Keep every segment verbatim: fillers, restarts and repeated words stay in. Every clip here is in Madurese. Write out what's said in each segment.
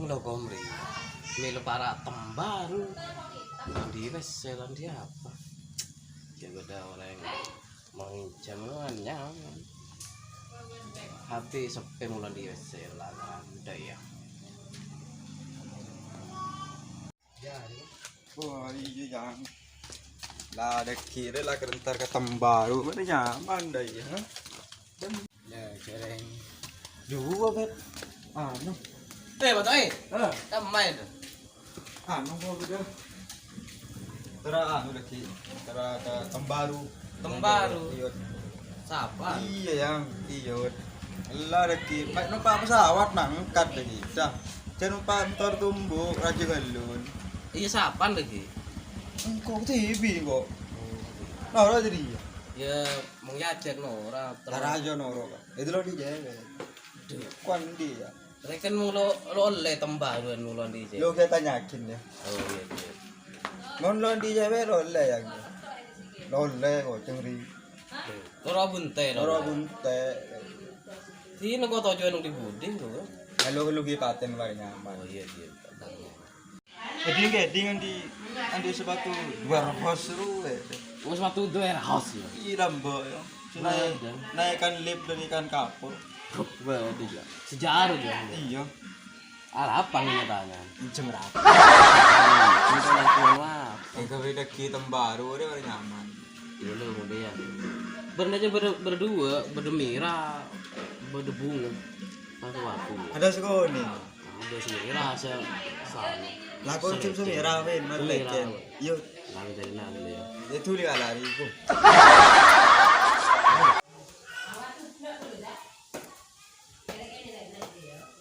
Lo komri, mèlo para' tembhâru. Landi W C, landi apa? Jâ' bâdâ orèng mau nginjhâm, kan nyaman. Hati sepi mula di W C lah, ada ya. Oh, iyâ, Jang. La, dâgghi' rè la kèra entar ka tembhâru. Mana nyaman dâ' iyâ, ha? Dem-, ya, jhâreng. Duwâ, Bet. Anu. Eh, Bato, eh. Eh. Tamaè, tuh. Anu, kok udah. Tèra anu dâgghi'. Tèra ka tembhâru. Tembhâru? Iyâ. Sapa? Iyâ, Yang. Iyâ. Ella dâgghi'. Bâ' nompa' pesawat mangkat dâgghi'. Dah. Jhâ' nompa' motor tumbuk, rajâ ghâllu. Iyâ, sapa dâgghi'? Engko' T V kok. Noro' tadi ya? Ya, mong yajak noro'. Tara aja noro', Pak. Itu lo di cewek. Aduh. Kuan dia. Rèken molo lo ollè tembhâruwân molo andi' cewek. Lo kita tanyakin ya. Oh, iya, iya. Mon lo andi' cewek lo ollè ya. Lo ollè kok, cengri. Noro' bunte, noro' bunte. Sini kok tojo nang di budi, lo. Halo, lo gi paten paling nyaman. Oh, iya, iya. Jadi nggak, di andi', andi' sepatu dua ratus seru, eh. Oh, sepatu dua ratus, ya? Iya, Mbok, ya. Naik, naikkan lip dari ikan kapur. Wah, tidak. Sejarah, ya? Iya. Arapa ini tangan? Injeng rata. Ini kan aku apa? Itu beda kita baru, dia paling nyaman. Dulu kemudian. Berdua, berdua, berdua merah, berdua bunga. Satu waktu. Ada sekoni. Udah sih, rasa sana. Lah, kok cuma sumira, Win, Win. Yo. Nang dari nang, ya. Itu dia lari, Bu.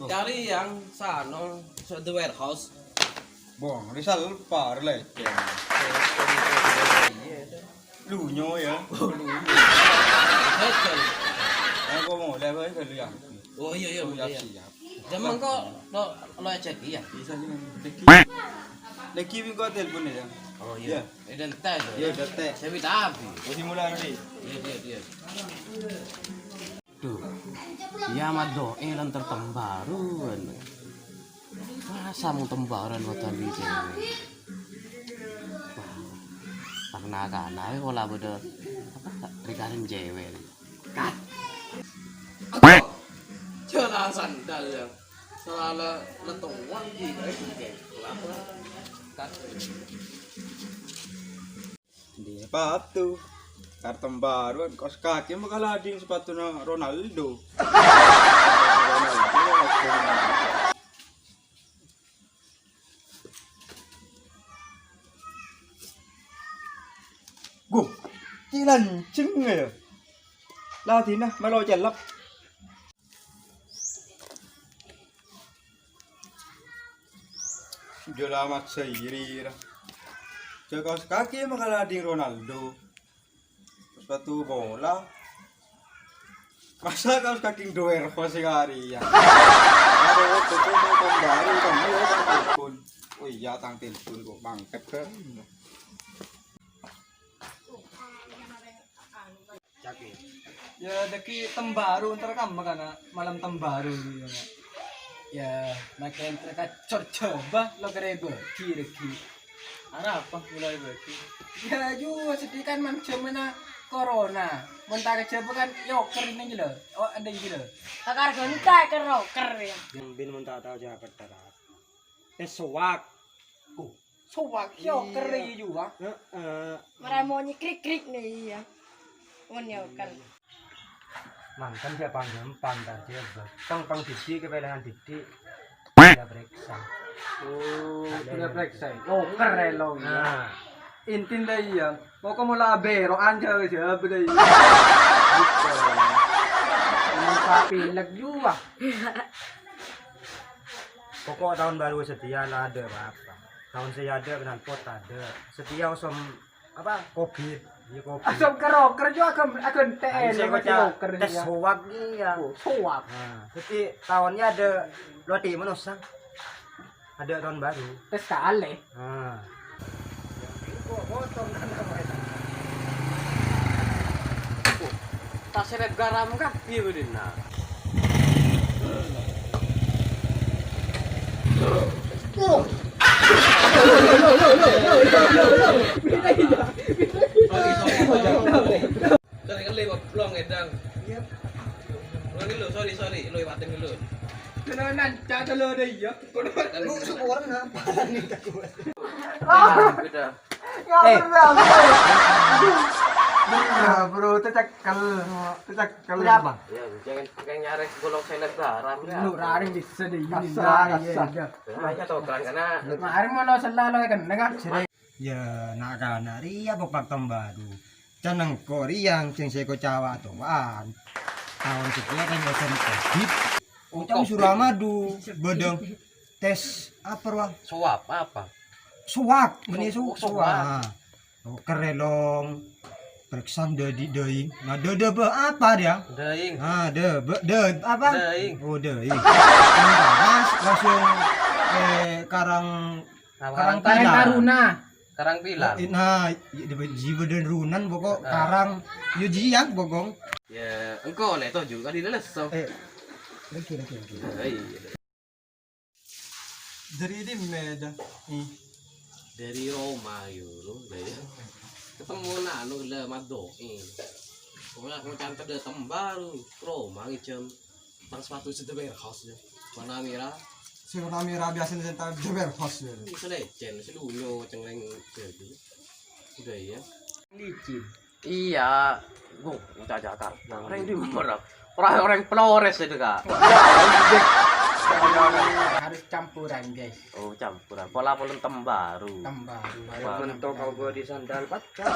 Cari yang sana, so the warehouse. Bong, Rizal par lagi. Lunyo ya. Oh, lunyo. Betul. Aku mau lihat lagi kali ya. Oh, iya, iya, iya. Siap, siap. Jam engko lo, lo ajak iya. Bisa sih, Deki. Deki, engko telepon ya. Oh, iya. Eh, dan teh. Iya, dan teh. Saya minta abi. Wis mulai, Ri. Iya, iya, iya. Duh. Iya, Mat, do'e lan tertembaruan. Masa mau tembaran waktu di cewek? Wah, pernah kan, ayo pola beda apa, rikarin cewek. Kat. Jalan sandal ya. Salah letongan gitu. Kenapa? Kat. Di sepatu. Kartem baru, kaos kaki mah kalah ding sepatuna Ronaldo. Gu, cilan ceng ya. Ladina melo celep. Jalamat sairi ra. Jaka kaki makalading Ronaldo. Sepatu bola. Masa kaos kaki doer pas sekali ya. Ada waktu itu mau kembali kamu ya, tang telepon. Oh iya, tang telepon kok mangkat kan. Cakep. Ya, daki tembaru entar kamu kan, malam tembaru gitu, Nak. Ya, makin terkacor coba lo kerebo, kira-kira. Arapa mulai bagi? Ya, juga sedih kan, mang jamanna corona. Mun ta' kejaba kan yoker ini gitu. Oh, ada gitu. Takar genta ker roker ya. Bin mun ta' tau jawaban tara. Eh, soak. Oh, soak yoker iya juga. Heeh. Mara monyi krik-krik nih, iya. Mun yoker. Mangkèn sè panggampang tadi, Bos. Pang, pang didik, kepelengan didik. Dia periksa. Oh, dia periksa. Yoker elo, iya. Nah. Intin dah iya. Pokok mula berokan jawab, jawab dah iya. Gitu. Ini pilek juga. Pokok tahun baru setia lah ada apa-apa. Tahun saya ada knalpot ada. Setia osom apa, covid. Iya, covid. Asam keroker juga agak, agak T N, saya baca yoker tes ya. Soak iya. Oh, soak. Nah, jadi tahunnya ada roti menosa. Ada tahun baru. Tes kali. Nah. Taseret garam kan? Iya, bener. Nah. Sorry, sorry, sorry. Sorry, kan lewat pulang, Edang. Iya. Ulang dulu, sorry, sorry. Lu lewatin dulu. Kena nancak dulu deh, iya. Lu syukuran apa? Beda. Eh. Bener, bro, tecekel. Tecekel, Bang. Ya, jangan, jangan nyari golong selebgram, ya. Lu rari bisa deh, ini. Kasar, kasar. Ya, iya. Hanya toh, kan, karena kemarin mau lo selalu kan, kan? Ya, nak kana rèya bokbak tembhâru. Can engko' rèya sèng sèko cawa' towan. Taon sakèya kan osan Covid. Ocang Suramadu bâdâ tes apa, Wal? Swab apa? Swab, bânnè su-, swab. Oh, kerelong. Periksa dâ-, dâing. Nah, dâ-, dâ-, bâ-, apa dia? Dâing. Ah, dâ-, bâ-, dâ-, apa? Dâing. Oh, dâing. Pas langsung, eh, karang Karang Pilar. Karang Taruna. Karang Pilar. Eh, nah, jiwa dan runan pokok karang. Yo jiang pokok. Ya, engko' lè toju' kali lesso. Eh, lagi, lagi, lagi. Nah, iya. Dari di meja. Nih. Dari Roma, yo, Ro, ya. Ketemu anu, gila, Madoi. Ora, aku cantik dâ' tembhâru. Roma, ngejam. Tang sepatu sè The Warehouse, ya. Warna merah. Sè warna merah biasanya sè tang The Warehouse, ya. Ini sè lecen, sè lunyo, cengleng, jadi. Udah, ya. Licin. Iya. Gua, bocah Jakarta. Orang di Merak. Orang, orang Flores itu, Kak. Harus campuran, guys. Oh, campuran. Pola-pola tembhâru. Tembhâru. Tembhâru. Bentuk kau gua di sandal, Pak. Kau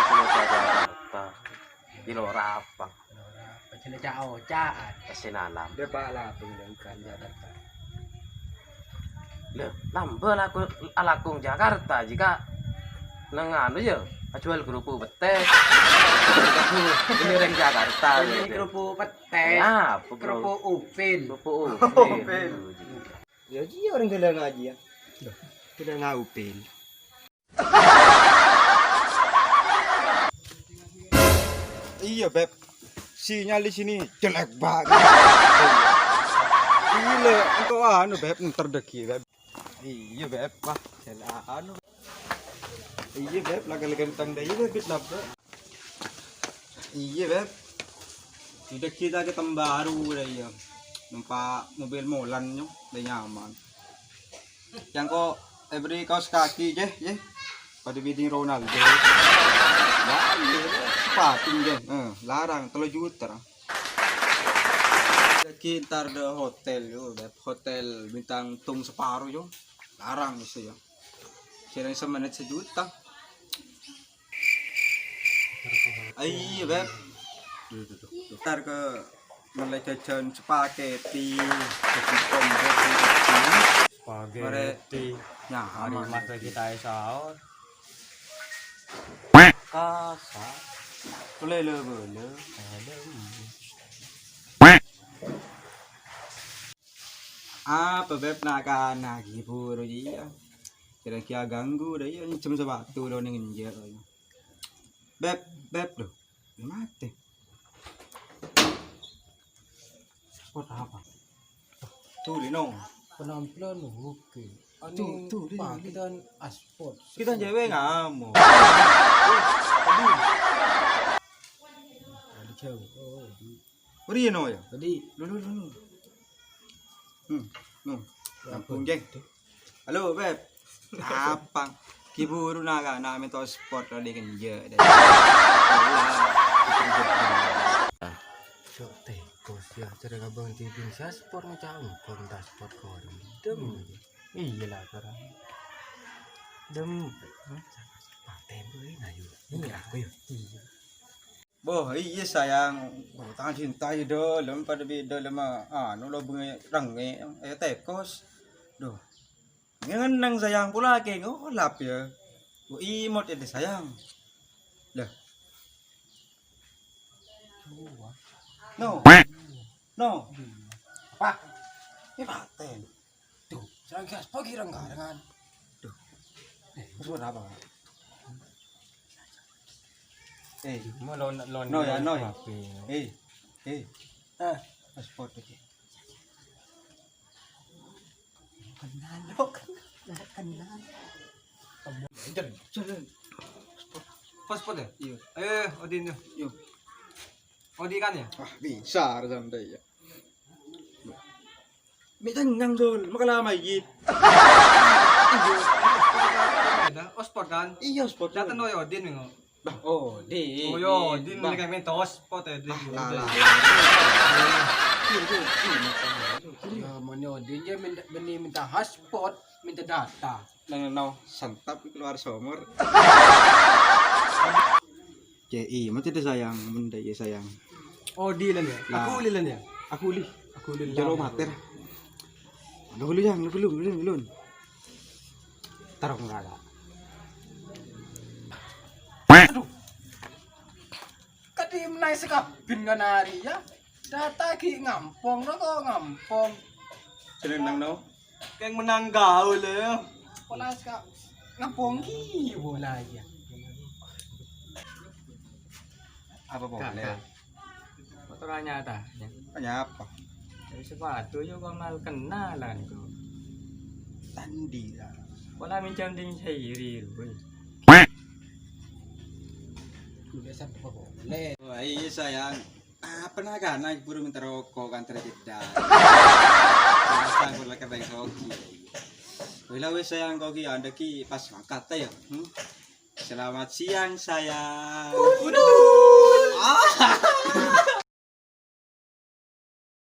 sudah Jakarta. Kilo rapang. Pecel ca-ocaan. Mesin alam. Dia pala penggantian Jakarta. Lho, lambâ laku, alakung Jakarta jika neng anu ya, ajual kerupuk petés. Ini orang Jakarta. Ini gitu. Kerupuk petés. Ya, apa, bro? Kerupuk upin. Kerupuk upin. Upin. Ya, iya orang gila ngaji ya. Loh, gila ngaupin. Iya, Beb. Sinyal di sini jelek banget. Iya, engko' anu, Beb, ntar degi, Beb. Iya, Beb. Wah, jalan anu. Iya, Beb, lagi ganteng deh. Iya, Beb, labrak. Iya, Beb. Sudah kita ke Tembaru dah, iya. Numpak mobil Molan, nyong. Dah nyaman. Yang kok every kaos kaki, jeh, jeh. Pada bidding Ronaldo. Wah, iya, sepatu, jeh. Eh, larang, tello juta, lah. Lagi ntar di hotel, yo, Beb. Hotel bintang tung separo, yo. Larang, bisa, ya. Kira semenit sejuta. Iya, Beb. Duh, duh, duh, duh. Ntar ke mulai jajan spaghetti, jajan combo, spaghetti. Mare nyaman. Hari Mas lagi tae sahur. Kasa. Boleh, boleh, boleh. Ada. Apa, Beb, nak-kana ghi' buru, iya. Kira-kira ganggu dah, iya, nyemjem sepatu lo ning enjek. Beb, Beb, loh. Mati. Spot apa? Tuh, Lino. Penampilan oke. Tuh, tuh, Lino. Pakaian aspot. Kita cewek ngamuk. Aduh. Aduh, jauh. Oh, di Ori no ya? Tadi. Lu, lu, lu, lu. Hmm, no. Apa? Lampung, Jeng. Halo, Beb. Apa? Ghi' buru nak, nak mento spot tadi kan, iya, deh. Cok, teko sih, ya, cara ngabang tidur, saya spot macam, kok minta spot kau. Dem. Iya lah, sekarang. Dem. Paten tuh, ini, ayo. Ini aku, ya. Iya. Boh, iyâ, sayang. Boh, tang cinta è dâlem, padâ bi' dâlem, anu, lobângnga rengngè', eh, tekos. Duh. Ngenneng, sayang, pola kè ngolap, yâ. Boh, imot è dâ', sayang. Lah. No. No. Apa? Ini paten. Tuh, serang gas pagi renggarengan. Tuh. Eh, suara apa? Eh, mau lon-, lon-, no ya, no ya. Eh, eh. Ah, paspor tuh. Kenal, lo, kenal, kenal. Hotspot ya? Iya. Eh, Odin ya? Iya. Odi kan ya? Wah, bisa sampai ya. Mik tengang, Dul. Makalama iki. Ada hotspot kan? Iya, hotspot. Datang Dul. Yo Odin, Dul. Bah, Odin. Oh, yo Odin, Bah. Ini kayak minta hotspot ya, Odin. Ah, lah, lah, lah. Iya, iya, iya. Ya, mon Odin ya minta, beni minta hotspot, minta data. Nang no santap keluar somor. Cek, iya, macam itu sayang, benda ya sayang. Oh, Dilan ya? Lah. Aku Lilan ya? Aku Li. Aku Lilan. Jero mater. Lu lu yang, lu lu, lu lu. Tarong rara. Aduh. Kadhi menae sekabin nganari ya. Data gi ngampong, no kok ngampong. Jeneng nang no? Keng menang gaul ya. Pola ska ngampong ki bola ya. Apa boleh? Kakak. Motor anyar ta? Anyar apa? Dari sepatu yo kok mal kenalan kok. Tandi lah. Pola minjam ding sendiri, boy. Udah sampai boleh. Wah, iya sayang. Apa nakana buru minta rokok kan terjeda. Masa aku lagi pengen koki. Wela wes sayang koki anda ki pas mangkat ya. Hmm? Selamat siang sayang. Ah.